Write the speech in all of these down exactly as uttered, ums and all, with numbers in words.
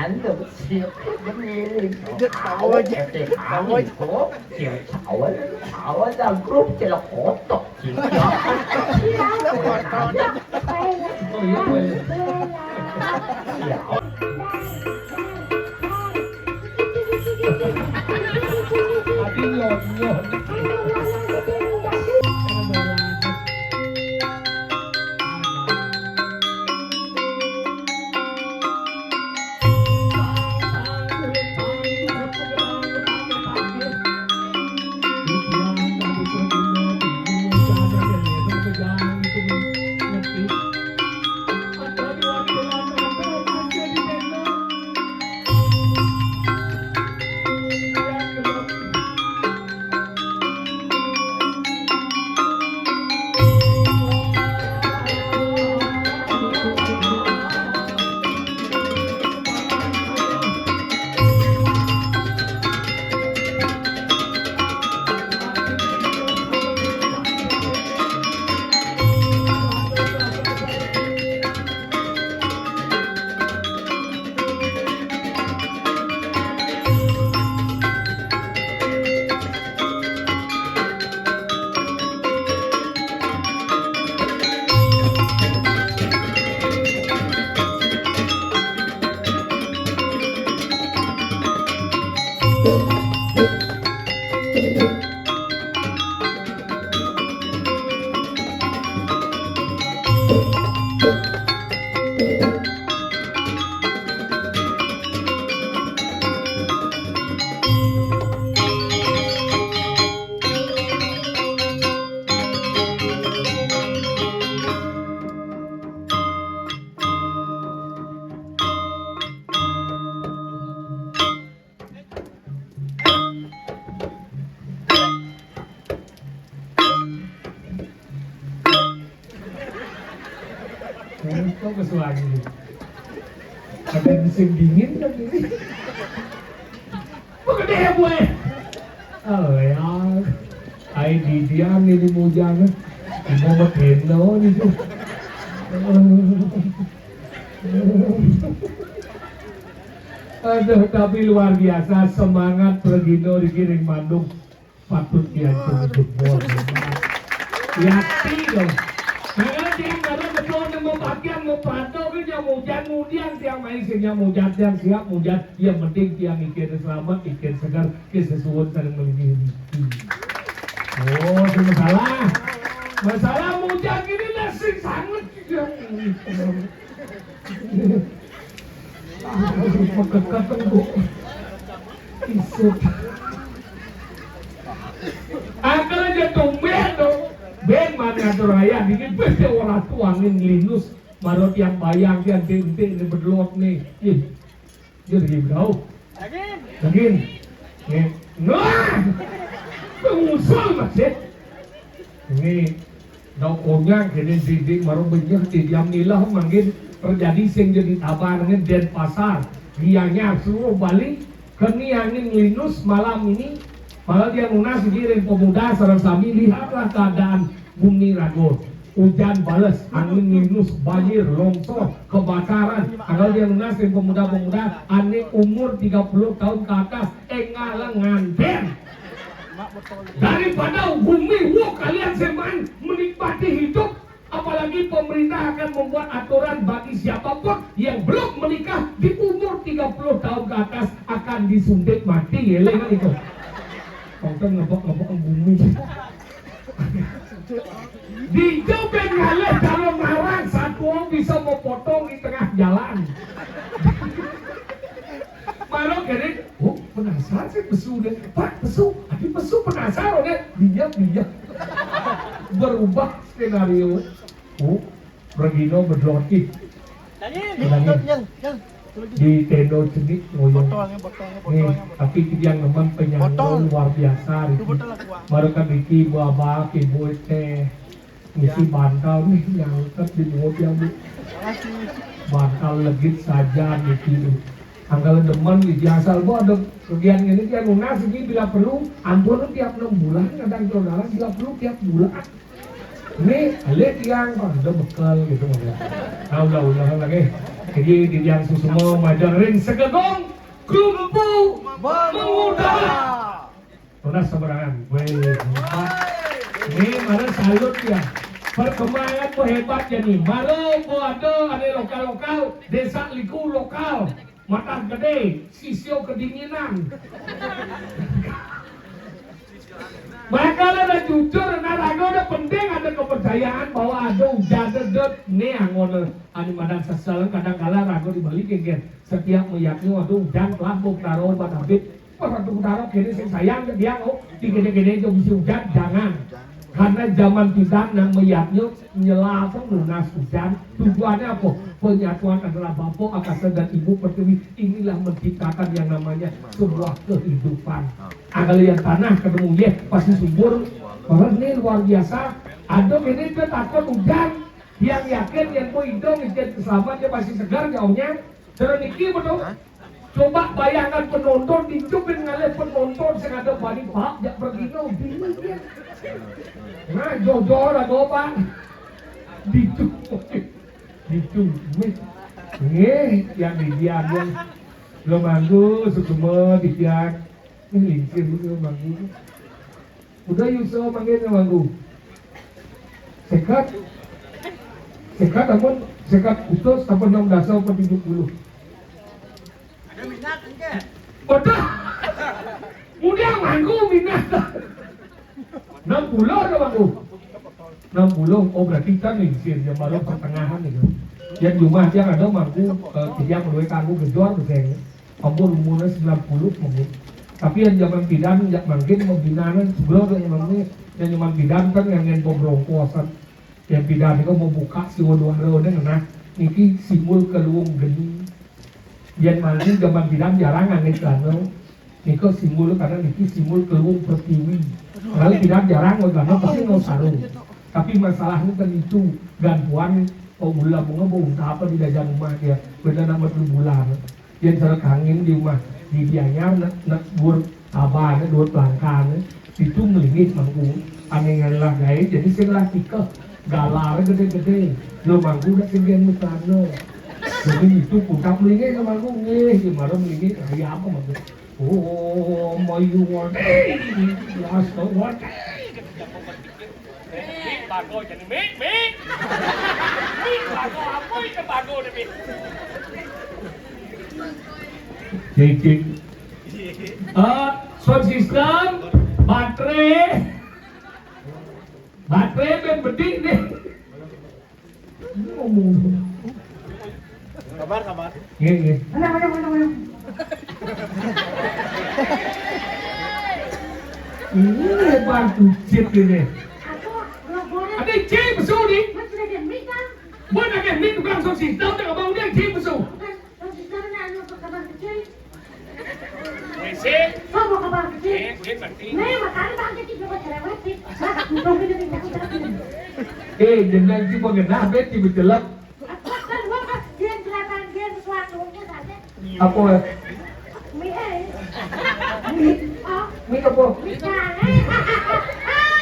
Anda siap berdiri. Dia tahu aja. Tahu aja. Kok, dia tahu, tahu dah grup dia kotok. Dia kotok. Oh, iya, boleh. Ya. Tadi nyonyot. Kok kesuangi? Ada musim dingin kan ini? Kok gede ya, Bu, eh? Oh, ya. Ai didian ini mujang. Mau medeno nih, tuh. Aduh, tapi luar biasa semangat Regino dikiring Mandung. Patut diacung jempol. Yati dong. Karena tiang baru betul nemu pakaian, mau pantau ke nyamujat mudian, tiang main sing nyamujat, tiang siap mujat. Yang penting tiang ikin selamat, ikin segar, ke sesuwun sareng melingin. Oh, sing masalah. Masalah mujat ini lah sing sanget. Ya. Aduh, pegeket, Bu. Isut. Angkel aja tumben dong. Ben, mana ngatur ayah dikit, ben dia orang tuangin linus. Marot yang bayang, dia ente-ente ini bedlot nih. Ih, dia lagi berau. Lagi. Nih. Wah! Pengusul, Mas, ya. Ini Dau kunyang kene didik maru benyeh di diam nilah mangkin terjadi sing jadi tabar ngen Denpasar. Gianyar seluruh Bali keni angin linus malam ini. Malah dia nunas iki ring pemuda sareng sami, lihatlah keadaan bumi rago. Ujan bales, angin linus, banjir, longsor, kebakaran. Anggal dia nunas ring pemuda-pemuda ane umur tiga puluh tahun ke atas, enggak nganten. Daripada bumi, wah, kalian semaan menikmati hidup, apalagi pemerintah akan membuat aturan bagi siapapun yang belum menikah di umur tiga puluh tahun ke atas akan disuntik mati, ya, lek itu. Tonton ngebok-ngebok bumi. Di Joben ngalih kalau marang satu bisa mau potong di tengah jalan. Malu kene, oh, penasaran sih pesu deh. Pak, pesu, adi pesu penasaran deh. Dia, dia. Berubah skenario. Oh, Regino bedlot ih. Daging. Daging. Yang, yang. Di tendo cenik ngoyong. Botolnya, botolnya, nih, botolnya, botol. Tapi yang nemen penyambung botol luar biasa, Riki. Itu botol aku, Bang. Baru kan Riki, Bu Abah, Ibu Teh. Ngisi bantal nih, nyangket di mulut ya, Bu. Makasih. Bantal legit saja nih, Bu. Angkal demen nih, asal Bu ada kegiatan ini, dia nunas ini bila perlu, ampun tiap enam bulan, kadang tahun lalu bila perlu tiap bulan. Nih, lihat yang, Pak, udah bekal gitu, Bang, ya. Nah, udah, udah lagi. Jadi, di tiang susuma madan ring segegong, klumpu mengudara. Tunas seberangan. Weh, hebat. Ini mana salut ya. Perkembangan tuh hebat ya nih. Mara tuh ada, ada lokal-lokal, desa liku lokal. Mata gede, sisio kedinginan. Makanya ada jujur, nah raga ada penting, ada kepercayaan bahwa ada ujan dedet nih anggona. Anu madan sesel kadang kala raga dibalik ya, Gen. Setiap meyaknya ada ujan telah bok taro obat abit. Wah, satu utara kene sing sayang ke dia, oh, di kene-kene aja bisa ujan, jangan. Karena zaman kita nak meyaknya nyelapang lunas ujan. Tujuannya apa? Penyatuan antara Bapak, Akasa, dan Ibu Pertiwi. Inilah menciptakan yang namanya sebuah kehidupan. Kalau yang tanah ketemu ya pasti subur. Orang ini luar biasa. Ada ini dia takut ujan. Yang yakin yang mau hidung izin selamat dia pasti segar jauhnya. Terus niki betul. Coba bayangkan penonton, dicupin ngalih penonton sing ada bani, Pak, jak pergi no, bingung dia. Nah, jujur lah, Pak. Dicup. Dicup. Nggih, yang di dia, yang lo manggu, sukuma di dia. Ini lincir lo manggu. Udah Yusuf manggilnya manggu. Sekat. Sekat amun, sekat utus apa enam belas apa tujuh puluh. Ada minat enggak? Udah. Udah manggu minat. Enam puluh ada manggu. Enam puluh, oh berarti kan lingsir ya baru pertengahan itu. Yang jumlah yang ada manggu, eh, tiang dua kanggo gejor beseng. Ampun umurnya sembilan puluh mungkin. Tapi yang zaman pidan, yang mangkin membinaan sebelah yang namanya yang zaman pidan kan yang yang pemrongkosan. Yang pidan itu mau buka si waduh ada nah niki simbol keluung geni. Yang mangkin zaman pidan jarang angin sana. Niko simbol karena niki simbol keluung pertiwi. Kalau pidan jarang mau sana pasti mau sarung. Tapi masalahnya kan itu gantuan oh ulam mau apa di dalam rumah dia. Benar nama bulan. Yen cara kangin di rumah di Gianyar nak nak dur abane dur pelangkane itu ngelingit mangku. Ane ngalah gae jadi sing lah tikeh galar gede-gede. Lo mangku dak sing gen mesano. Jadi itu puncak melingit lo mangku nggih, di mana melingit kaya apa mangku? Oh, mayu wate. Astaga. Mik, bago jani, Mik, Mik. Mik, bago apa itu bago deh, Mik? Cik, cik. Eh, sound system, baterai. Baterai ben bedik nih. Ngomong. Sabar, sabar. Nggih, nggih. Ayo, ayo, ayo, ayo. Ini hebat tuh chip ini. Aku nggak boleh. Ada chip besul nih. Mas sudah ada mic kan? Buat ada mic tukang sound system, udah nggak mau dia chip besul. Bukan, sound system ini anu ke kamar kecil. Berisik. Kok mau kamar kecil? Eh, kulit mati. Nih, makanya bang jadi coba cerewet sih. Nah, untung ini minta aku tapi. Eh, jenang si pengenah bet di bejelek. Kan gua pas dia jelasan dia sesuatu, dia tanya. Apa? Mie, eh. Mie. Oh. Mie apa? Mie kare.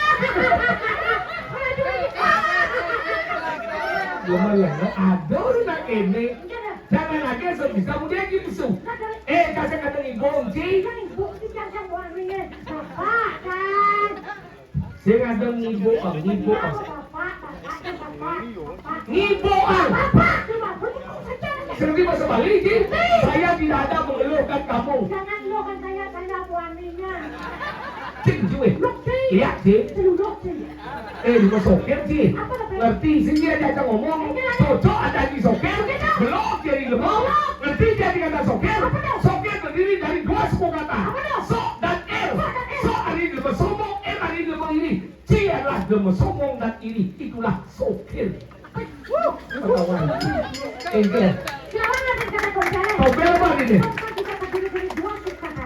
Aduh, mie kare. Gua mah ya, ada orang nak kene. Jangan lagi asal bisa mudah gitu, su. Eh, kasih kata ibu, Ci. Yang ibu, Ci, jangan buang ringan. Bapak, kan. Sing ada ngibuang, ngibuang. Ngibuang. Sing di bahasa Bali, Ci. Saya tidak ada mengeluhkan kamu. Jangan luhkan saya, saya suaminya. Cing, Ci. Iya, Ci. Eh, di sokir, Ci. Ngerti, sing dia diajak ngomong. Cocok ada di sokir. Belum jadi lemah. Ngerti dia dikata sokir. Sokir terdiri dari dua suku kata. Sok dan er. Sok hari di lemah sombong, er hari di lemah iri. Ci adalah gemes sombong dan iri, itulah sokir. Ketahuan. Engkel. Tompel apa ini?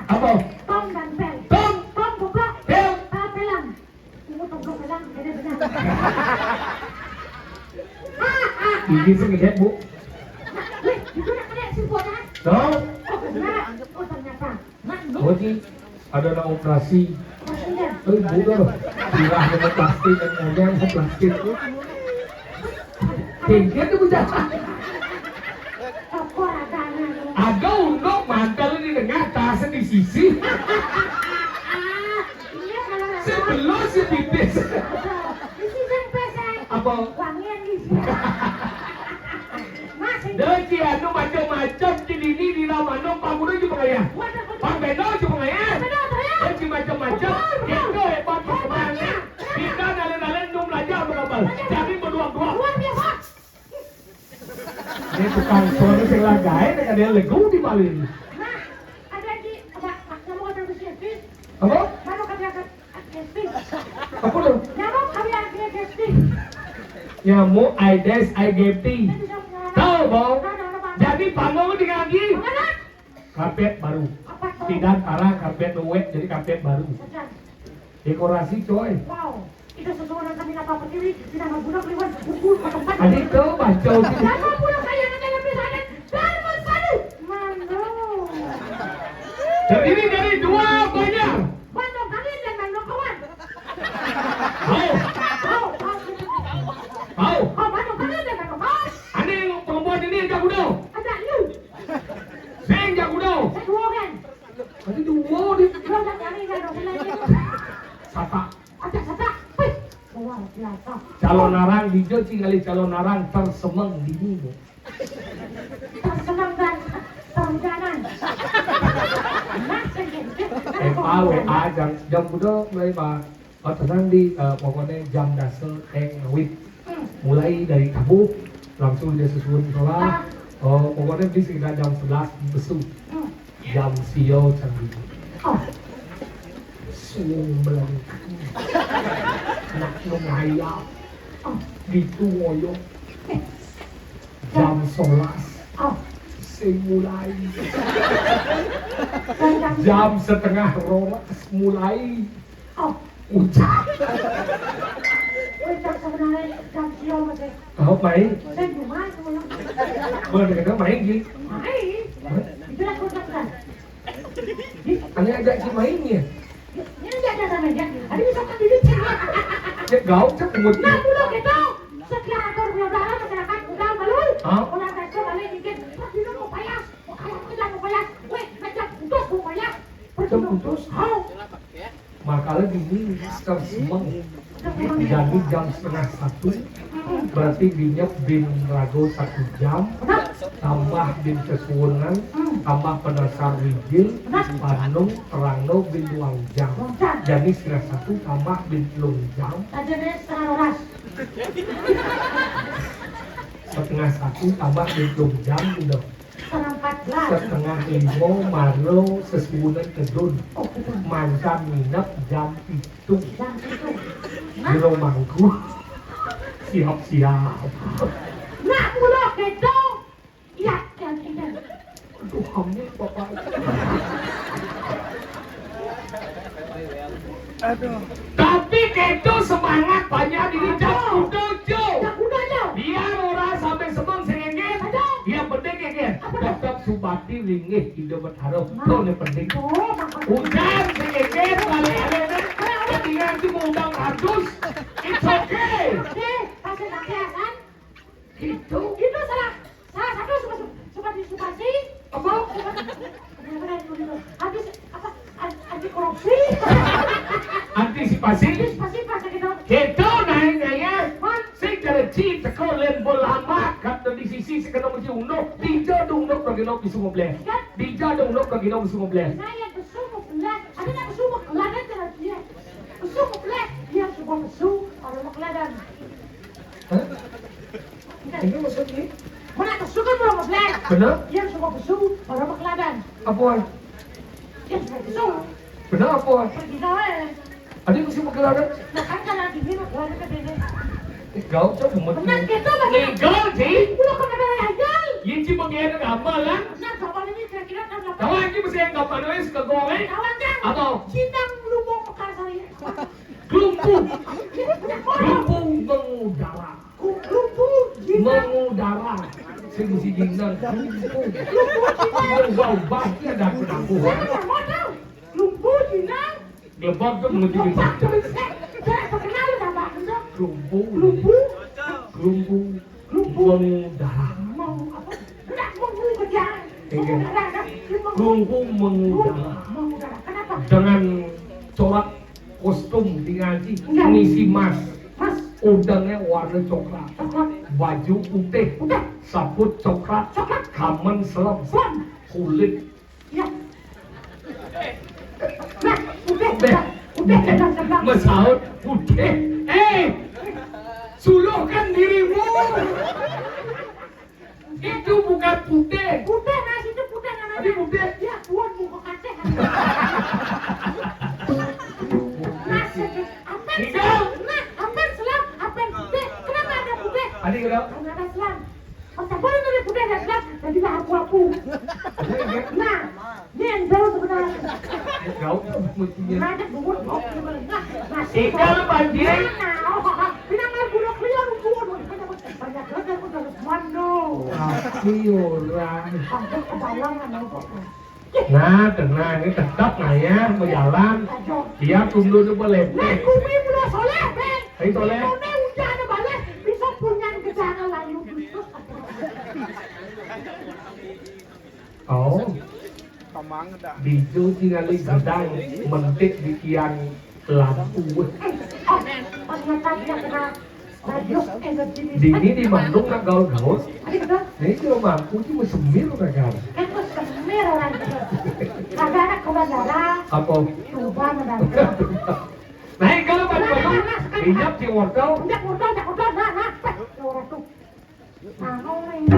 Apa? Tom dan pel. Tom. Tom goblok. Pel. Pel pelang. Ini tom goblok pelang, beda-beda. Ini segede, Bu. Wih, itu nak kena si botak. Tom. Oh, benar. Oh, ternyata. Nah, lu. Oh, Ci. Ada nak operasi. Eh, bodoh. Sirah dengan plastik, dan ngomel sama plastik. Kengkir tuh bocah. Ada unduk mantel di tengah, tas di sisi. Iya, kalau rasa. Sebelah si pipis. Betul. Di sisi yang pesek. Apa? Wangian di sini. Masih. Dah, ci anu macam-macam, ci dini di lamano, Pak Guru juga pengayah. Waduh, waduh. Pak Beno juga pengayah. Beno, pengayah. Dah, ci macam-macam. Betul, betul. Kita hebat, hebat. Hebatnya. Kita nalen-nalen num belajar berapa? Belajar. Jadi berdoa-doa. Luar biasa. Ini tukang suara sing lagae nek ada legu di Bali. Nah, ada di, ada, kamu ada di sini. Apa? Baru kata, kata, Apa tuh? Nyamuk kami akhirnya Gusti. Nyamuk Aedes aegypti. Tahu, Bang? Jadi panggung di kaki. Karpet baru. Tidak parah karpet luwek jadi karpet baru. Dekorasi, coy. Wow. Itu sesuatu kami apa berdiri, tidak mau budak liwan, buku, ke tempat. Adi itu baca. Siapa pula kayak nanti lebih sadar? Dan bersatu. Mandu. Terdiri dari dua banjar. Bandung Kangin dan Bandung Kawan. Tahu. Tahu, tahu. Tahu. Oh, Bandung Kangin dan Bandung Kawan. Ane yang perempuan ini ajak udah. Ajak you. Sing ajak udah. Saya dua kan. Tadi dua di. Lo ajak kami kan, dong. Sapa? Ajak sapa? Wih, luar biasa. Calonarang hijau, ci ngalih Calonarang tersemeng dini. Tersenang dan terhujanan. Nah, sedikit. Eh, Pak, W A jam, jam udah mulai, Pak. Oh, tenang di, eh, pokoknya jam dasa teng ngawit. Hmm. Mulai dari tabuh, langsung dia susun sholat. Ah. Oh, pokoknya di sekitar jam sebelas besu. Hmm. Jam sio canggih. Oh. Suung belengkang. Nak nungayap. Oh. Ditu ngoyo. Eh. Jam sebelas. Oh. Sing mulai. Jam setengah rolas mulai. Oh. Ucap. Ucap sebenarnya jam sio masih. Tahu main? Saya cuma cuma. Boleh kita main, Ji? Main. Main. Itulah konsepnya. Ane ajak ci main ya? Ini ajak sama dia. Ada bisa kan diri cek. Cek gaul, cek umut. Nah, pulau gitu. Setelah atur gula darah masyarakat udah malu. Hah? Ulah kacau balik dikit. Pas dulu mau payas. Mau kayak kita mau payas. Weh, ngajak putus mau payas. Jam putus? Hau. Makanya dini tersemeng. Jadi jam setengah satu, berarti dinya bin rago satu jam, tambah bin kesuwunan, tambah penasar wijil, panung terangno bin duang jam. Jadi setengah satu tambah bin telung jam. Tadine setengah rolas. Setengah satu tambah bin telung jam, udah. Setengah empat belas. Setengah lima maro sesuwunan tedun. Oh, betul. Mancan nginep jam pitu. Jam pitu. Nah. Jero mangku. Siap-siap. Nak mula keto. Iya, jam pitu. Aduh, hamil, Bapak. Aduh. Tapi keto semangat banyak di jam kuda jo. Jam kuda jo. Biar ora sampai semeng sing engger. Aduh. Yang penting engger. Apa tuh? Tetap subati linggih Ida Betara. Nah. Itu yang penting. Oh, makanya. Ujan sing engger balik-balik. Ketinggalan cuma undang ratus. It's okay. Oke, kasih kasih kan? Itu. Itu salah. Salah satu suka, suka, suka di, suka si. Apa? Suka, bener-bener dulu. Habis apa? An-, anti korupsi. Antisipasi. Antisipasi pas gitu. Kita naik-naik. Hah? Sing cara ci teko len bolamak kata di sisi sekena mesti unduk. Dija dong unduk bagi nok di sungai belah. Kan? Dija dong unduk bagi nok di sungai belah. Nah, yang ke sungai belah. Ada nak ke sungai belah kan cara dia. Ke sungai belah. Dia suka ke sungai. Ada nak ladan. Hah? Ini maksudnya? Mana kesukaan orang ngeblek? Bener? Yang suka kesu, orang makladan. Apa? Yang suka kesu. Bener apa? Pergi kau eh. Ada yang mesti makladan? Nah, kan kalau di sini makladan ke sini. Eh, kau cak bumet. Benar gitu lagi. Legal, Ji. Udah kena ada legal. Yang Ji bagian agama kan? Nah, kawan ini kira-kira kan apa? Kawan ini mesti yang kapan wes ke goreng? Kawan kan? Apa? Cinta lu mau pekar saya. Kelumpu. Kelumpu mengudara. Lumpuh, Jinang. Mengudara. Sing siji nang lumpuh. Lumpuh, Jinang. Sing wau bati ada aku. Lumpuh, Jinang. Glebak tu menuju. Glebak tu menuju. Saya terkenal sama aku. Lumpuh. Lumpuh. Lumpuh. Lumpuh. Mengudara. Mau apa? Nak mau kerja. Luhu mengudara. Mengudara. Kenapa? Dengan corak kostum di ngaji, iya, ngisi mas. Mas. Udangnya warna coklat. Coklat. Baju putih. Putih. Saput coklat. Coklat. Kamen selem. Selem. Kulit. Iya. Nah, putih, putih, putih, putih, putih. Mesaut putih. Eh, suluhkan dirimu. Itu bukan putih. Putih, Mas, itu putih namanya. Tapi putih. Ya, buat muka kacang. Mas, apa? Enggak. Nah, apa selap, apa putih? Kenapa ada putih? Tadi udah. Karena ada selap. Percampuran dari putih dan selap, jadilah abu-abu. Nah, ini yang jauh sebenarnya. Jauh mestinya. Nah, ada bungut, oh, gimana? Nah, nah, Ikan, Pak Jin. Nah, oh, oh, oh. Pinang main budak liar, bungut, bungut. Banyak banget, aku udah Mano. Tapi ora. Sampai kebalang sama kok. Nah, tenang, ini tetap nah ya, berjalan. Aduh. Dia tunduk itu boleh. Nah, kumi udah soleh, Ben. Ayo, soleh. Ini udah ada balik, bisa punya gejala layu. Oh. Kamang dah. Bijou tingali gedang mentik di tiang lampu. Eh, oh, ternyata dia kena radius energi. Dini di Bandung nak gaul-gaul. Ayo, dah. Ini cuma mampu cuma semir kan. Itu semir orang itu. Kagak ada ke bandara. Apa? Coba mendadak. Naik kalau pada Nah, nah, nah, sekarang. Minyak di wortel. Minyak wortel, minyak wortel, nah, nah. Peh, orang tuh. Nah, ngomong ini.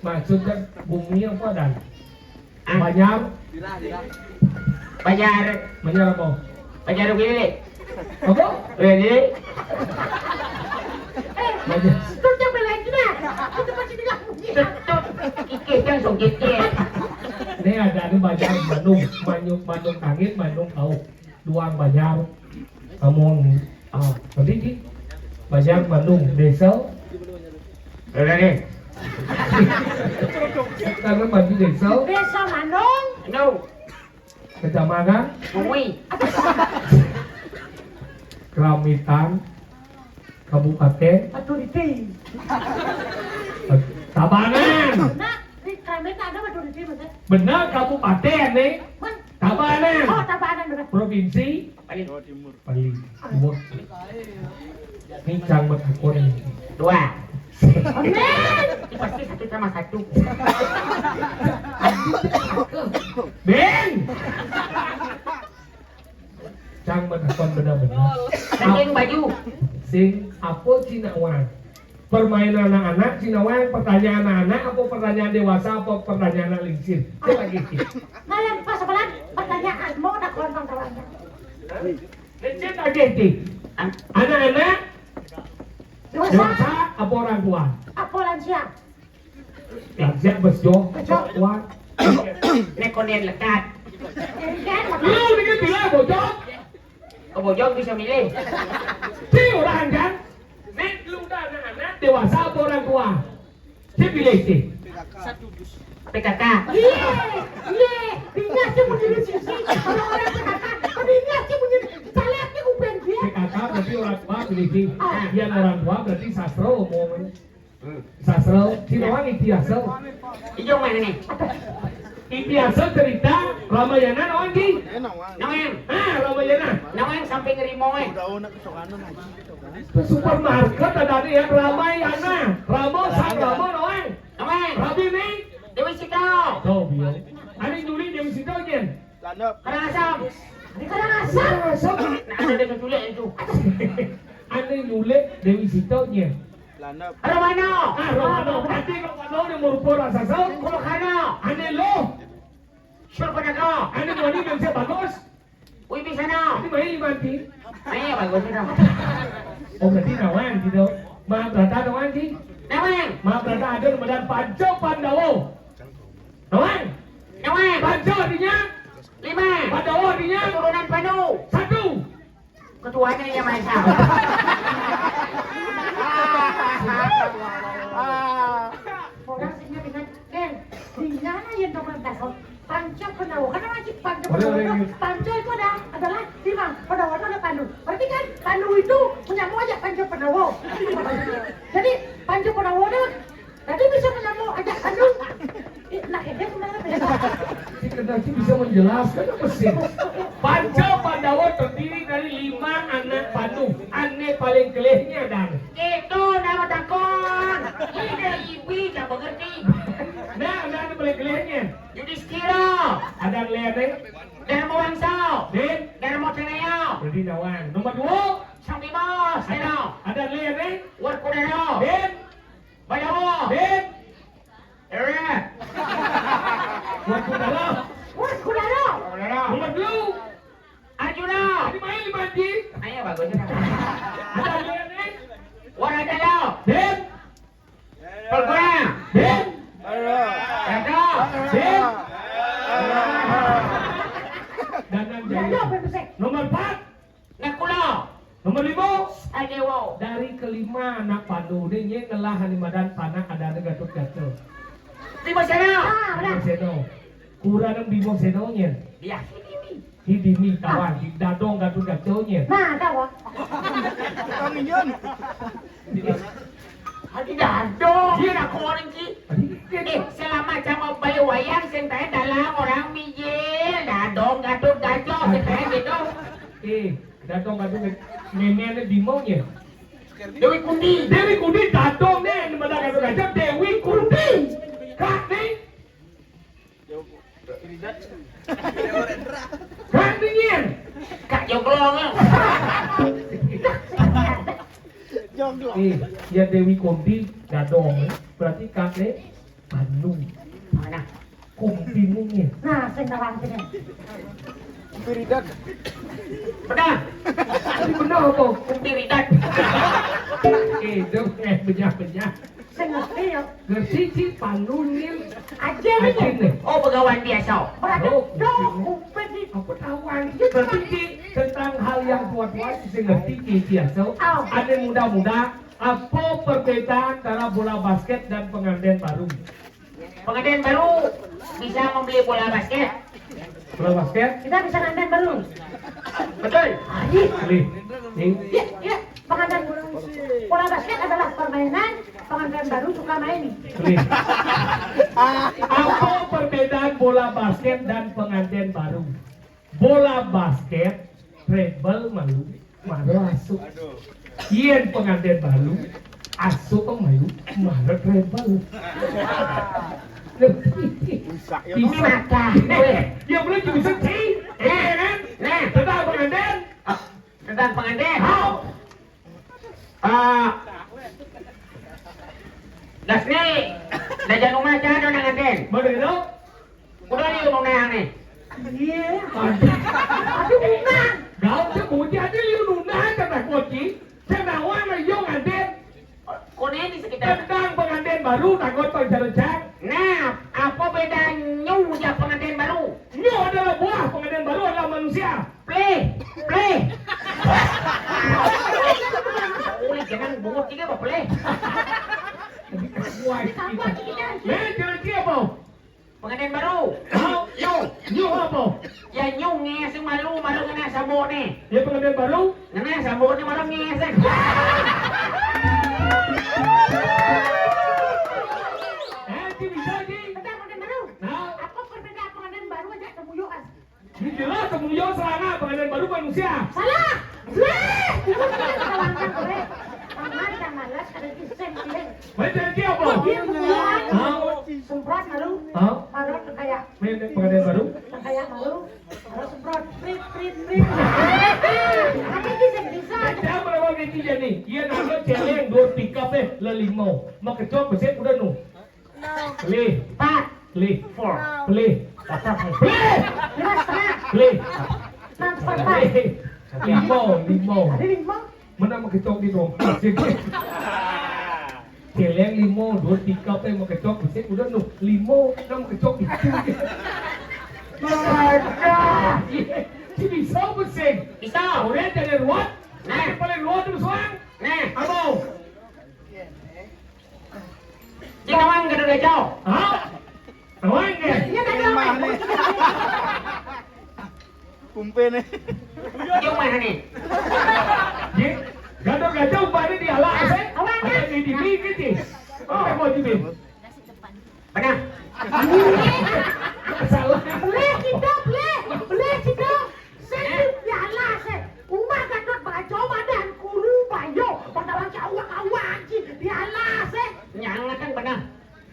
Maksudnya bumi apa dan? Ah. Banjar? Banjar. Banjar apa? Banjar Willy. Apa? Willy. Eh, Banjar. Itu yang belain kita. Itu pasti bilang bumi. Itu, itu, itu yang sungkit, ya. Ini ada, ada Banjar Bandung, Bandung, Bandung Tangin, Bandung Kau. Duang Banjar, kamu, ah, tadi di Banjar Bandung, desa. Udah deh. Karena maju desa. Desa Manung. No. Kecamatan. Bumi. Keramitan. Kabupaten. Batu Riti. Tabanan. Nah, di Keramitan ada Batu Riti, maksudnya. Benar, kabupaten nih. Tabanan. Oh, Tabanan, benar. Provinsi. Bali. Bali. Timur. Ini cang bertakun. Dua. Amin. Ini pasti satu sama satu. Ben. Cang bertakun benar-benar. Sing baju. Sing apa Cina Wang? Permainan anak-anak, Cina Wang, pertanyaan anak-anak, apa pertanyaan dewasa, apa pertanyaan anak lingsir? Coba gitu. Nah, yang pas sebelah pertanyaan, mau nak kontong kawannya. Lecet aja itu. Anak-anak, dewasa, apa orang tua? Apa lansia? Lansia, besok, besok, tua. Ini konden lekat. Lu ini bilang bocor. Kebojong bisa milih. Si orang kan? Nek lu udah anak-anak, dewasa apa orang tua? Si pilih si. P K K. Iya, iya. Dia sih menjadi sisi orang-orang P K K. Dia sih menjadi calegnya bukan dia. P K K berarti orang tua pilih si. Dia orang tua berarti sastra umum. Sastra, Cina Wang itiasa. Ijo mana nih? Itiasa cerita Ramayana naon, Ki? Naon? Ah, Ramayana. Naon sampai ngeri moe? Ke supermarket ada nih ya, Ramayana. Rama, Sang Rama, naon? Naon? Rabi nih. Dewi Sita. Tuh, biar. Anu nyuli Dewi Sita, Jen. Landep. Karangasem. Di Karangasem. Karangasem. Nah, ada Dewi Sita itu. Anu nyuli Dewi Sita, Jen. Landep. Romano. Ah, Romano. Berarti Romano udah merupakan raksasa. Kulkana. Ane lo. Surpanaka. Ane wani manusia bagus. Wibisana. Ini main mati. Ayo bagus itu. Oh, berarti nawan gitu. Mahabharata nawan sih. Nawan. Mahabharata ada di Medan Panca Pandawa. Nawan. Nawan. Panca artinya? Lima. Pandawa artinya? Keturunan Pandu. Satu. Ketuanya yang maha esa. Orang sehingga dengan, eh, sehingga yang nomor dasar Panca Pandawa. Kan orang cik Panca Pandawa itu, Panca itu ada, adalah lima. Pandawa itu ada Pandu. Berarti kan Pandu itu punya mau aja Panca Pandawa. Jadi Panca Pandawa itu Tadi bisa menyambung aja, aduh. Ih, nah, ini sebenarnya beda. Si Kedaki bisa menjelaskan apa sih? Panca Pandawa terdiri dari lima anak Pandu. Ane paling kelihnya dan. Itu nama takon. Ini ibu tidak mengerti. Nah, ada anu paling kelihnya. Yudhistira. Ada kelihnya. Dharma Wangsa. Din. Dharma Cenaya. Berarti nawan. Nomor dua. Sang Bima. Ada. Ada kelihnya. Werkudara. Din. Pandawa. Din. Ewe. Werkudara. Werkudara. Werkudara. Nomor dua. Arjuna. Ini main lima ji. Ayo bagus. Ada Arjuna nih. Waratala. Din. Palguna. Din. Raka. Din. Danang Jaya. Nomor empat. Nakula. Nomor lima. Sadewa. Dari kelima anak Pandu ini nyelah animadan panak ada ada Gatotkaca. Bima Sena. Ah, benar. Bima Sena. Kurang Bima Sena nya. Iya. Hidimi kawan, di dadong Gatotkaca nya. Nah, tahu. Kami Yun. Adi dadong. Iya, nak orang ki. Eh, selama sama bayi wayang, sing tanya dalam orang mijil, dadong Gatotkaca, sing tanya gitu. Eh, dadong Gatotkaca, nenek Bima nya. Dewi Kundi. Dewi Kundi dadong nih, mana Gatotkaca, Dewi Kundi. Kak nih. Kak nih nya. Kak Joglong. Joglong. Eh, ya Dewi Kundi dadong, eh. Berarti Kak nih. Bandung. Mana? Kumpinunge. Nah, sing nawang kene. Kumpiridat. Benar. Benar apa? Kumpiridat. Itu eh benyah-benyah. Sing ngerti ya. Ngerti sih panunil. Aja nih. Oh, pegawai biasa. Berarti oh, dong kumpet. Apa tahu aja. Berarti tentang hal yang tua-tua sih ngerti sih biasa. Oh. Ada muda-muda. Apa perbedaan antara bola basket dan pengantin baru? Pengantin baru bisa membeli bola basket. Bola basket? Kita bisa ngantin baru. Betul. Aji. Beli. Nih. Iya, iya. Pengantin bola basket adalah permainan pengantin baru suka main. Beli. Apa perbedaan bola basket dan pengantin baru? Bola basket, dribble malu, mara asup. Yen pengantin baru, asup malu, mara dribble. Ini mata. Ya boleh juga sih. Eh, kan? Nah, tentang pengantin. Tentang pengantin. Hau. Ah. Das ni, dah jangan rumah jangan nang ngantin. Boleh lo? Udah ni rumah nang ni. Iya. Aduh, Nang. Gaul dia bocah dia liu nuna kata koci. Saya nawa na yo ngantin. Kone di sekitar. Tentang pengantin baru takut pacar-pacar. Nah, apa bedanya ujar pengantin baru? Nyo adalah buah, pengantin baru adalah manusia. Pleh, pleh. Boleh jangan bungut juga apa pleh. Wah, kita. Leh, jangan dia apa? Pengantin baru. Hah? Nyung. Nyung apa? Ya nyung ngeseng malu, malu kena sabuk ni. Ya pengantin baru? Kena sabuk ni malu ngeseng. Eh, dia bisa, Ji. Bentar, pengantin baru. Nah. Apa perbedaan pengantin baru aja temuyukan? Jelas, kemudian selama pengantin baru manusia. Salah. Bleh. Itu kita langkah, bleh. Paman yang malas ada di sen, bleh. Main dari dia apa? Dia semua. Hah? Semprot malu. Hah? Marot kayak. Main dari pengantin baru? Kayak malu. Kalau semprot, prit, prit, prit. Ada di sen bisa. Baca berapa gaji dia ni? Iya, nama celeng, dua pickup eh, lelimo. Makecok, besit, udah nu. Lih. Empat. Lih. Four. Lih. Empat. Lih. Lima setengah. Lih. Enam seperempat. Lih. Limo, limo. Ada lima. Mana makecok di tu? Celeng limo, dua tiga apa yang makecok? Besit udah nu. Limo, enam makecok di tu. Ada. Si bisa besit. Bisa. Orang jadi ruat. Nah. Paling ruat tu suang. Nah. Abang. Di nawang Gatot Kaca. Hah? Nawang ke? Iya, tadi nawang. Kumpe nih. Di rumah nih. Ye, Gatot Kaca umpamanya di alas, eh? Awang, ada di diri gitu. Oh, mau di diri. Benar. Salah. Boleh kita, boleh. Boleh kita. Sing di alas, eh. Uma Gatot Kaca badan kuru bayo, padawan awak-awak, Ji, di alas, eh. Nyang kan benar.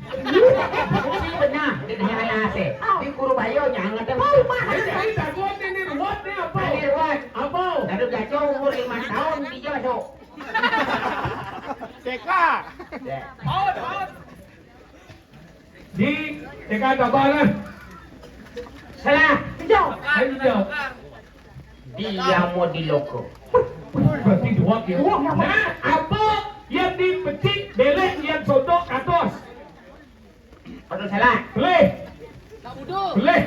Si benar, di alas, eh. Di kuru bayo, nyang kan. Oh, Uma Gatot. Ini takutnya nih, ruwet nih apa? Ini ruwet. Apa? Gatot Kaca umur lima tahun, tiga, so. T K. Ya. Di T K Tabanan. Salah. Hijau. Hijau. Dia mau di loko. Berarti dua ya. Nah, apa yang dipecik belek yang sodok atas? Betul salah. Belek. Belek.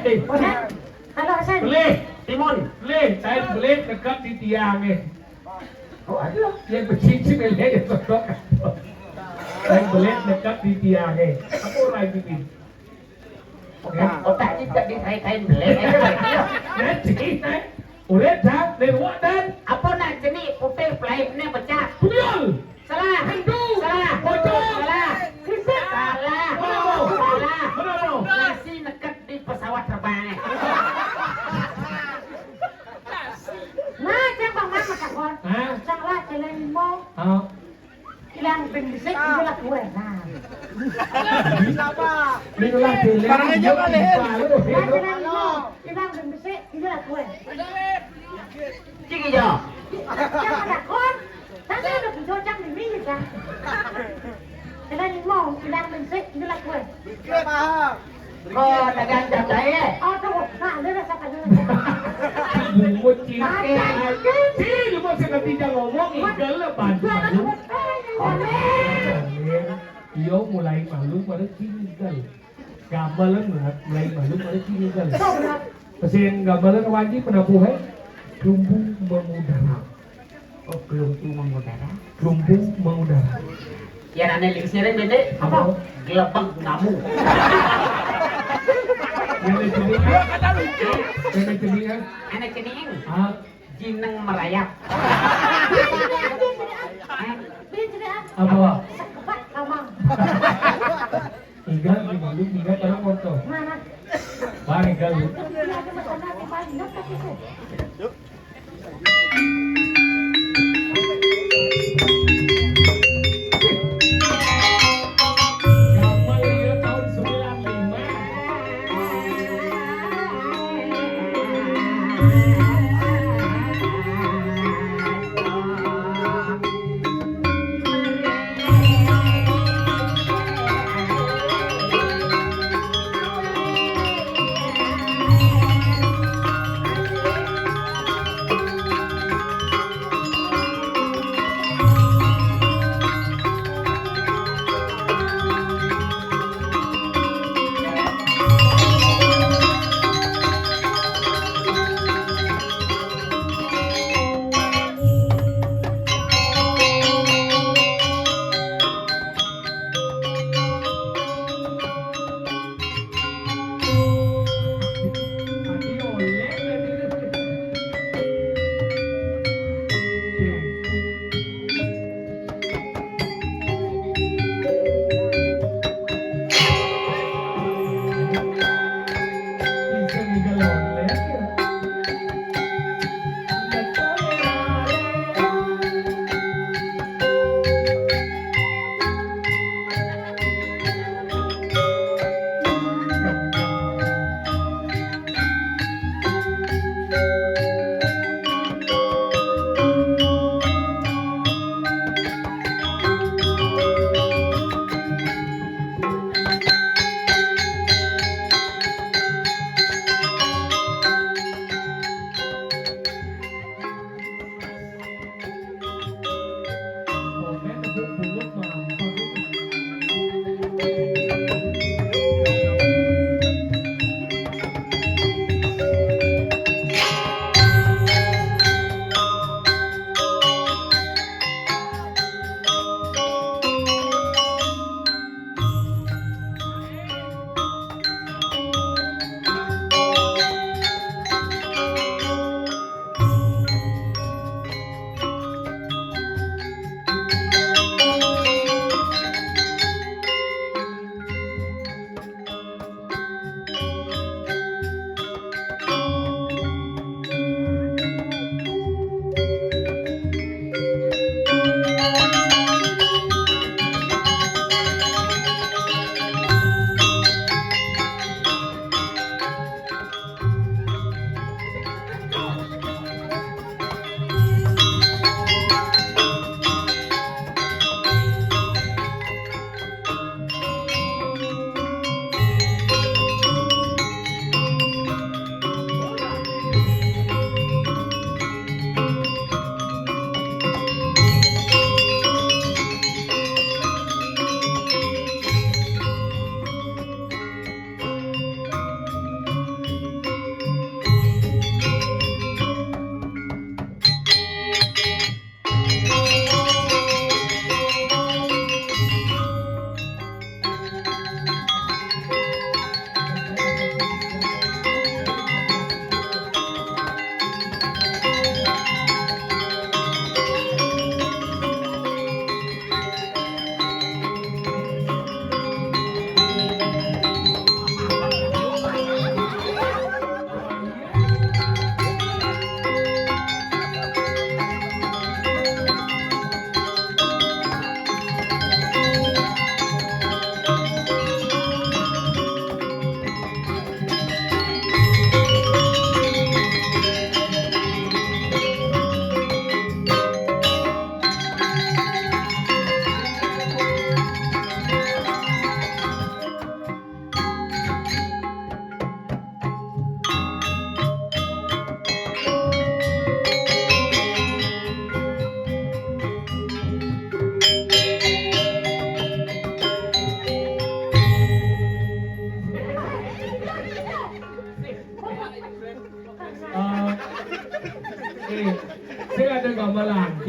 Halo, Hasan. Belek. Timun. Belek. Saya belek dekat di tiang eh. Oh, ada. Yang bercincin yang lihat yang sodok. Yang belit dekat di tiang eh. Apa orang itu? Otak, otak kita di kain belit aja berarti ya. Nanti, eh. Udah dah, lewat dan. Apa nak jenis putih pelaitnya pecah? Tuyul. Salah. Hantu. Salah. Pocong. Salah. Krisik. Salah. Kenapa? Salah. Kenapa? Nasi neket di pesawat terbang. Nah, cang bang mana cang kon? Hah? Cang lah, celeng limau. Hah? Ilang ping besik, ilang kue. Nah. Sabar. Ilang celeng. Barang aja balik. Nah, celeng limau. Ilang ping besik, ilang kue. Cik ijo. Cang ada kon. Tapi ada hijau cang di minggu cang. Kena ni mau, bilang bensik, jelas gue. Bensik mahal. Kok dagang jatah ya? Aduh, nah, dia rasa kayak Bungut cingke. Cing, lu mau sekali dia ngomong, igel lah, bantu, bantu. Iya, mulai malu pada cinggal. Gambalan mulai malu pada cinggal. Pesen gambalan wajib penabuh, eh? Gelembung mengudara. Oh, gelembung mengudara. Gelembung mengudara. Ya, ane lingsir, Dede. Apa? Gelebeg namu. Yang ada cening, yang ada cening, ya? Ane cening. Ah. Jineng merayap. Apa? Sekepat kamang. Tiga, lima, tiga, terang, foto. Mana? Bang, tiga, lu. Iya, ada masalah, ada masalah, tapi itu.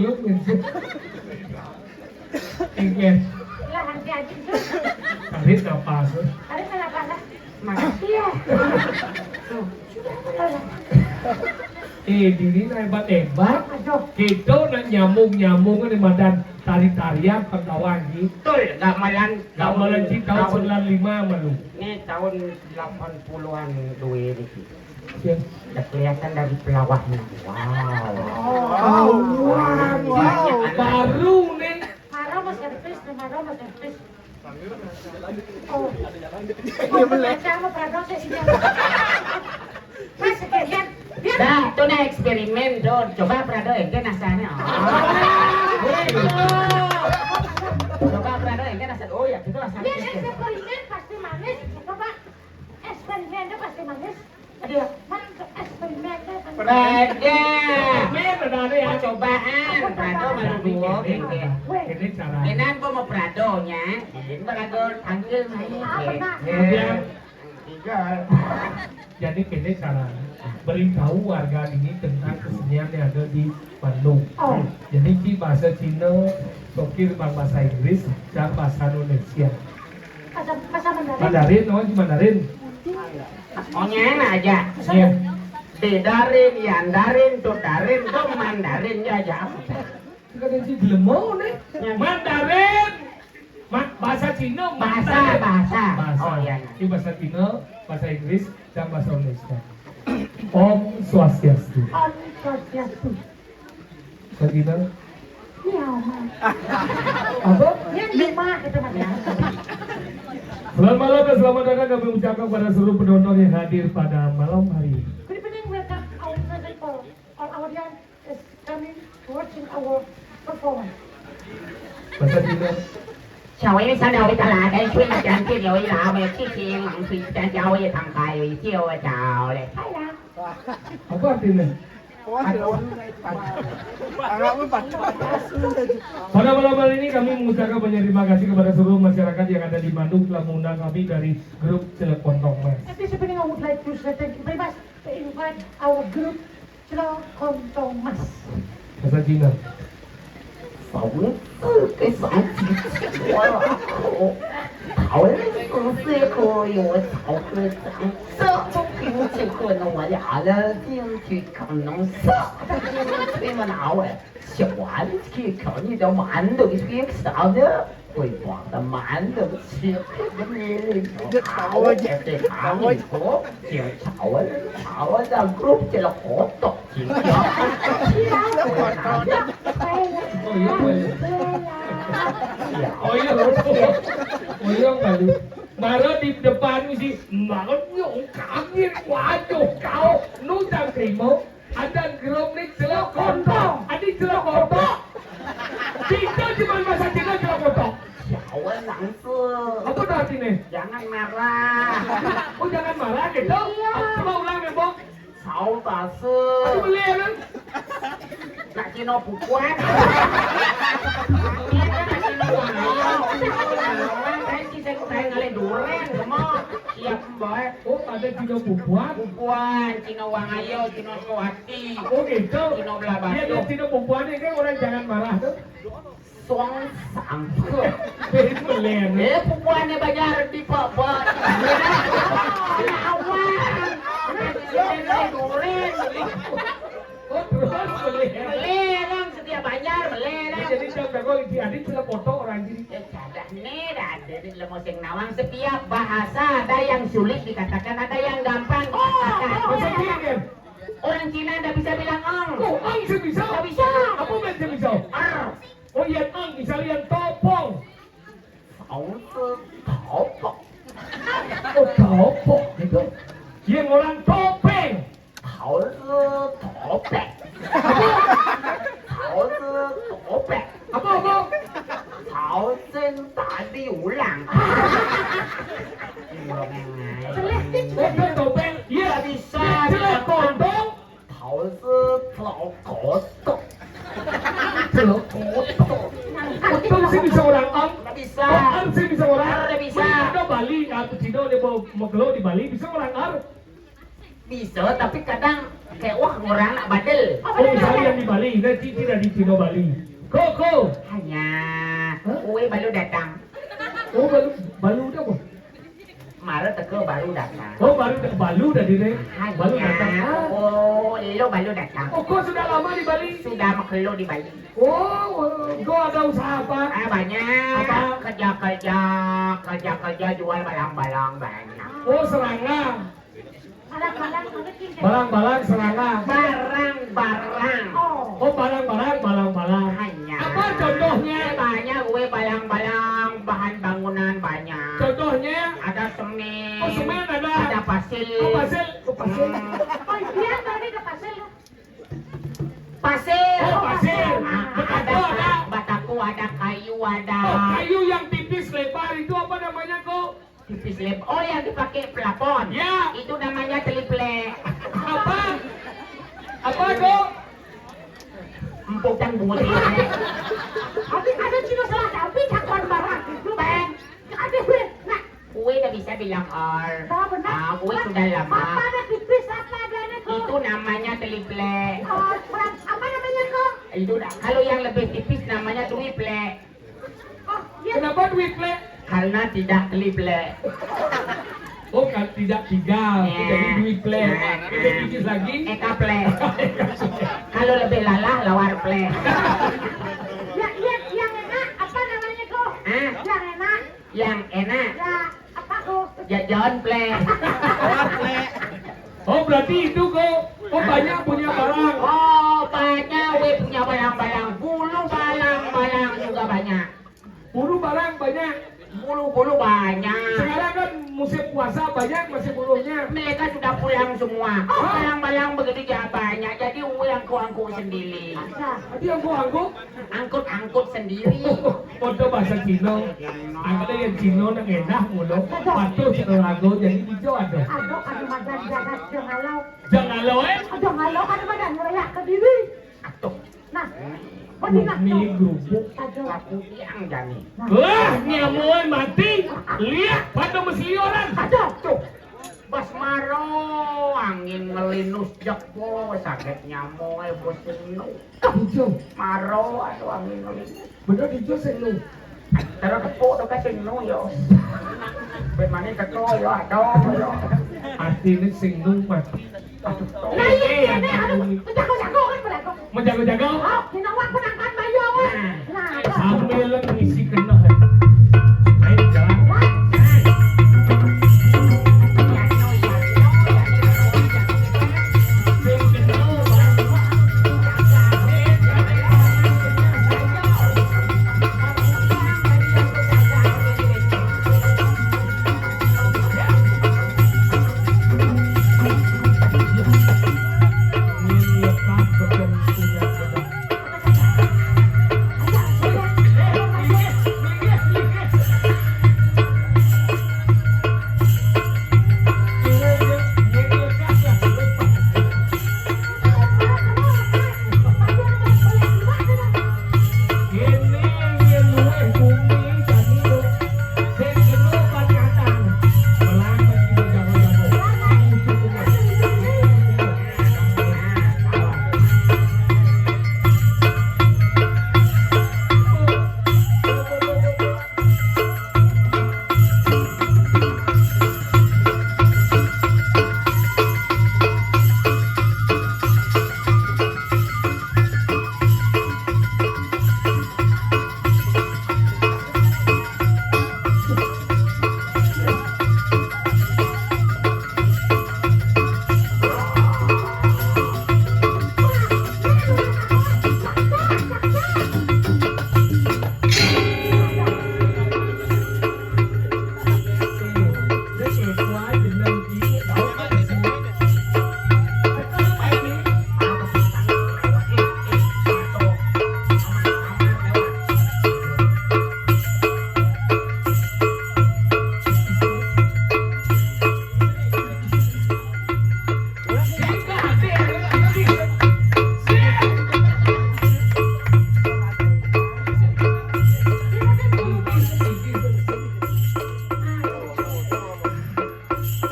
Yuk, gitu. Ingat. Lah, nanti aja tuh. Tarik napas, tuh. Tarik napas, lah. Makasih ya. Tuh, sudah, sudah, sudah. Eh, diri na hebat-hebat. Aduh. Kita nak nyambung-nyambung ni madan tari-tarian pengawan gitu. Betul, gamelan, gamelan di tahun sembilan lima malu. Ini tahun delapan puluhan dua ini. Ya. Udah kelihatan dari pelawahnya. Wow. Wow. Baru nih. Marah Mas Herpes, marah Mas Herpes. Oh. Iya, bener. Sama Prado saya sini. Mas, sekalian. Dah, itu nih eksperimen, Don. Coba Prado ente nasanya. Oh. Gitu. Coba Prado ente nasanya. Oh ya, itu rasanya. Dia eksperimen pasti manis. Coba. Eksperimennya pasti manis. Aduh, mana tuh eksperimennya? Pada. Eksperimen udah ada ya. Percobaan, Prado malu dua, gitu. Weh. Ini cara. Ini apa mau Pradonya? Ini Prado tangkil main. Apa, Pak? Kemudian, tiga. Jadi kene cara beritahu warga ini tentang kesenian yang ada di Bandung. Oh. Jadi ki bahasa Cina, sokir bang bahasa Inggris, dan bahasa Indonesia. Bahasa, bahasa Mandarin. Mandarin, oh, di Mandarin. Onyeng aja. Iya. Dedarin, yandarin, tudarin, tuh Mandarin ya aja. Suka ada si belemo nih. Ya. Mandarin. Ma-, bahasa Cina, bahasa, Mandarin. Bahasa. Bahasa. Oh, iya, iya. Ini bahasa Cina, bahasa Inggris, dan bahasa Indonesia. Om Swastiastu. Om Swastiastu. Saudara. Iya, Mas. Apa? Yang lima itu, Mas. Selamat malam dan selamat datang kami ucapkan kepada seluruh penonton yang hadir pada malam hari ini. Good evening, welcome our present for all audience is coming watching our performance. Bahasa Cina. Chào em sau đầu với ta là đang chuyên là chàng kia rồi là mẹ chiếc kia mặn thủy chàng chào với thằng tài rồi chiêu chào lệ. Thái Lan. Apa artinya? Pada malam hari ini kami mengucapkan banyak terima kasih kepada seluruh masyarakat yang ada di Bandung telah mengundang kami dari grup Celek Kontong Mas. At this evening, I would like to say thank you very much to invite our group Celek Kontong Mas. Bahasa Cina. สองสี่กับสองสี่หัวเราะเขาเล่นตัวเสื้อคออยู่สองคนสามเสื้อพวกผิวเชียงคนเอาไว้อย่าเลยที่มันคือของน้องเสื้อที่มันเอาไว้ 小丸子可能都蛮多个小的，会放的蛮多个小的，好，这好，你说，就炒啊，炒啊，让 group 这个活动，就叫，哦，又来了。哦，又来了。 Mara di depan mesti, "Mara nyong kaget, waduh, kau, nu jang terima, ada grup ni celok kontong, ada celok kontong." Kita cuma bahasa Cina celok kontong. Siapa nangsu? Apa dah artinya? Jangan marah. Oh, jangan marah gitu? Iya. Coba ulang, Mbok. Saul Tasik. Aduh, beli ya, kan? Nak Cino Pupuan. Iya, kan, nak Cino Pupuan. Orang saya sih, saya, saya ngalih duren, semua. Siap, Mbak. Oh, ada Cino Pupuan? Pupuan, Cino Wang Ayo, Cino Suwati. Oh, gitu? Cino Belah Batu. Iya, iya, Cino Pupuan ini kan orang jangan marah tuh. Suang sangkut. Beli belen. Eh, pupuannya banyak di Bebek. Lawan. Nasi duren. Oh, terus beli. Beli, orang setiap banjar, beli, orang. Jadi, siapa kau di adik sudah foto orang gini? Eh, ada nih, ada di lemo sing nawang. Setiap bahasa ada yang sulit dikatakan, ada yang gampang dikatakan. Bahasa Cina, kan? Orang Cina ndak bisa bilang ong. Oh, ong sih bisa? Ndak bisa. Apa bahasa bisa? Er. Oh, iya, ong bisa yang topong. Tahu tuh topong. Oh, topong gitu. Yang orang topeng. Tahu tuh topeng. Tahu tuh topeng. Apa, apa? Tahu sen tadi ulang. Orang yang lain. Betul, topeng. Iya. Ndak bisa. Celok kontong. Tahu se celok kontong. Celok kontong. Kontong sih bisa orang ang. Ndak bisa. Ang sih bisa orang. Ndak bisa. Ada Bali, atau Cina dia mau, mau keluar di Bali, bisa orang ang. Bisa, tapi kadang kayak, wah, ngorang nak badel. Oh, misalnya yang di Bali, nah, ti-, tidak di Cino Bali. Ko, ko. Hanya, Hah? Kue baru datang. Oh, baru, baru dah, Bos. Mara teka baru datang. Oh, baru da-, baru dah diri. Hanya, Baru datang. Ah. Oh, lo baru datang. Oh, ko sudah lama di Bali? Sudah makelo di Bali. Oh, ko ada usaha apa? Ah, banyak. Apa? Kerja-kerja, kerja-kerja jual balang-balang banyak. Oh, serangga. Balang-balang, serangga. Barang-barang. Oh. Oh, barang-barang, balang-balang. Hanya. Apa contohnya? Banyak kue balang-balang, bahan bangunan banyak. Contohnya? Ada semen. Oh, semen ada. Ada pasir. Oh, pasir. Oh, pasir. Hmm. Oh, iya, tadi ke pasir. Pasir. Oh, pasir. Ah, ada. Batako ada. Batako ada, kayu ada. Oh, kayu yang tipis lebar itu apa namanya, Ko? Tipis lem-, oh, yang dipakai pelapon. Ya. Itu namanya teliplek. Apa? Apa, Ko? Empuk dan bungut teliplek. Tapi ada cina salah, tapi cakuan barang. Itu, Bang. Ada, Bang. Nah. Kue dah bisa bilang or. Oh, benar. Ah, kue sudah lama. Apa ada tipis, apa adanya, Ko? Itu namanya teliplek. Oh, kurang, apa namanya, Ko? Itu dah. Kalau yang lebih tipis namanya teliplek. Oh, iya. Kenapa duit plek? Karena tidak teli plek. Oh, kan tidak tiga, iya, jadi duit plek. Nah, lebih tipis lagi. Eka plek. Kalau lebih lalah, lawar plek. Ya, iya, yang enak, apa namanya, Ko? Hah? Yang enak. Yang enak. Ya. Apa, Ko? Jajan, plek. Oh, plek. Oh, berarti itu, Ko. Oh, banyak punya barang. Oh, banyak, we, punya barang-barang. Bulu barang-barang juga banyak. Bulu barang banyak. Bulu-bulu banyak. Sekarang kan musim puasa, banyak masih bulunya. Mereka sudah pulang semua. Oh. Barang-barang begitu ja-, banyak. Jadi, we angkut-angkut sendiri. Masa? Tadi angkut-angkut? Angkut-angkut sendiri. Padha bahasa Cina. Angkut yang Cina nang endah ngono. Aduh. Patuh cek lagu jadi ijo aduh. Aduh, aduh, madan jagat jangan lo. Jangan lo, eh? Aduh, jangan lo, aduh, madan ngelayak ke diri. Aduh. Nah, bodi nak Mie tuh. Gubuk. Aduh. Aku yang jani. Nah. Wah, nyamuan mati. Lihat pada mesioran. Aduh, tuh. Bas maro angin ngelinus jek, bos, sakit nyamuk, eh, bos, sing nu. Ijo. Maro, aduh, angin ngelinus. Bener ijo sing nu. Terus tepuk tuh kan sing nu, yo. Ben mani teko, yo, aduh, yo. Artine sing nu mati. Aduh, nah, iya, iya, iya, aduh, menjago-jago kan, berlaku. Menjago-jago? Oh, dina wak penangkan bayo, wak. Nah. Nah, sambil ngisi kena. Main jalan.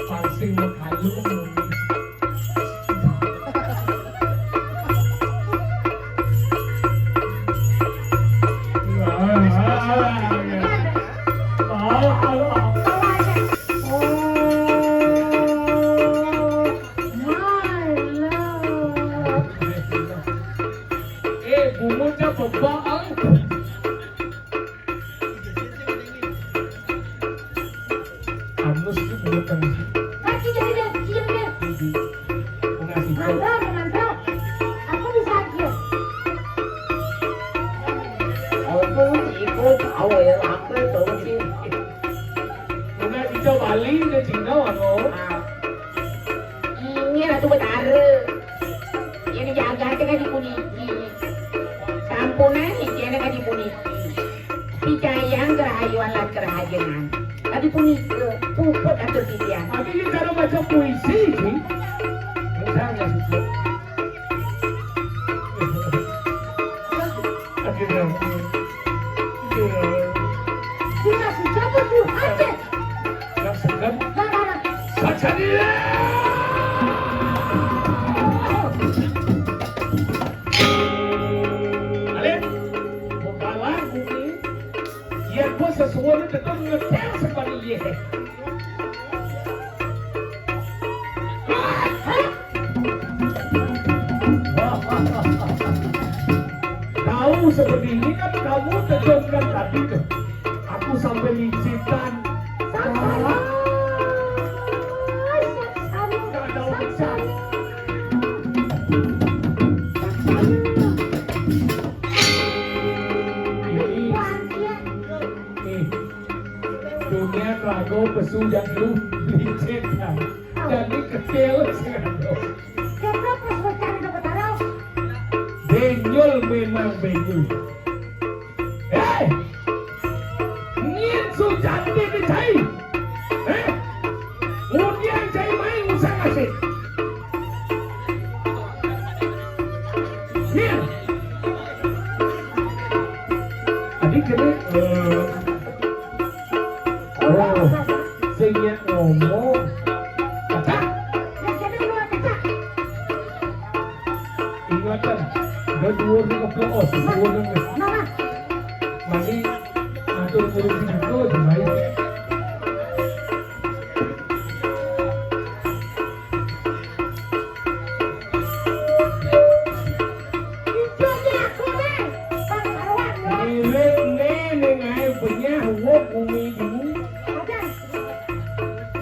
Parsing menghalu. Rahajengan. Tapi punika, puput atur titiang. Tapi ieu cara maca puisi, Ci. Misalnya, Ci. Aduh, ya ampun. Aduh. Sudah, sudah, sudah, sudah. Nah, segan. Nah, nah, nah. Saja dia. Alin, bukalah bumi. Yén bos sesuatu tetap ngetel sekali, yé. Tahu seperti ini kan kamu tejamkan tadi tuh. Aku sampai licitan. Sabar. Nggak ada urusan. Ini, nih, dunia rago pesu dan lu licitan. Jadi kecil sih. Kenapa sudah cari dapat taruh? Benyul memang benyul. Hei! Nyén Sujanti ni cai? Hei! Kemudian cai main usah ngasih. Nyén. Tadi kena, eh, oh, sing nya ngomong. Kata. Ingatan, udah dua ribu dua belas, dua ribu. Mani, atur kursi dulu, jemai. Ngirit né ning aé benyah wong umi jemu.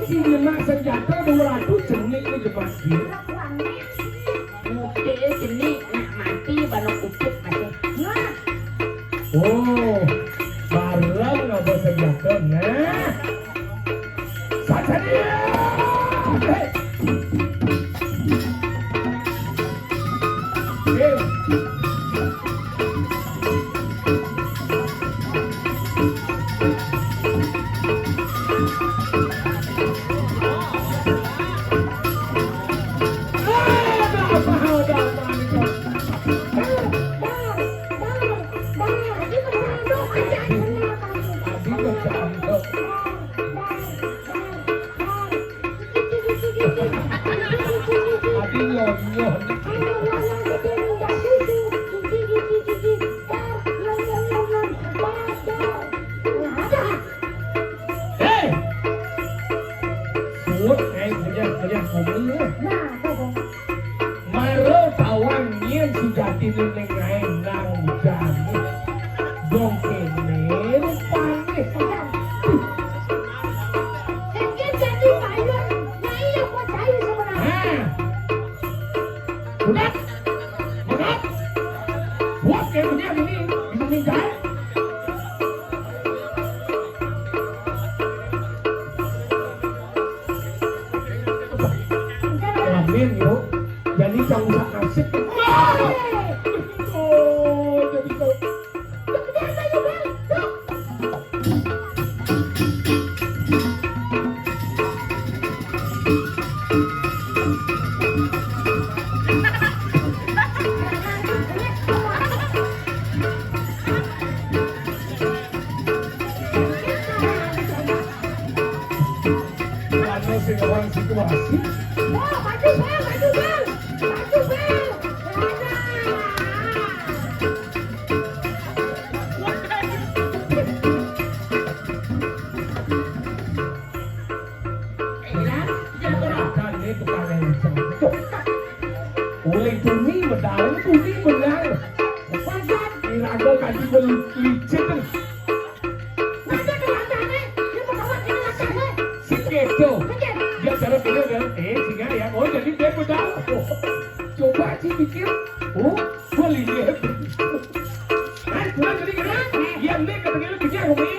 Sing nyemak senjata dua ratus jenik né jemak dia. Udah jenik nak mati bano kucit masih. Nah. Oh, bareng apa senjata. Nah. Sasaran. Eh. Adi nyonyon. Hei! Suut, eh, bujang, bujang, kopi, eh. Nah, apa, Bang? Mara tawang nyén sujatiné ning aé nang jani. Dong kéné rupané. Engké jati payun, nyai yang kuat cair sebenarnya. Hah? Udah. Mengap. Buat kayak begini, ini, ini, guys. Amin, yuk. Jadi, tak usah asik. Wah! Oh, jadi tak. Karena sing orang situasi. Oh, maju, Bang, maju, Bang. Maju, Bang. Nah. Jatuh. Kan ini tukang yang jatuh. Oleh tuni medal, tuni menang. Pajan. Iraga kaji beli licin. Pajan kelakane, dia mau bawa ke kelakane. Si keto. Pajan. Dia cara dia, dia, eh, singa ya. Oh, jadi dia medal. Oh. Coba sih pikir. Oh, gua lihat. Kan gua jadi kenapa? Yang dia kata dia pikir, "Umi."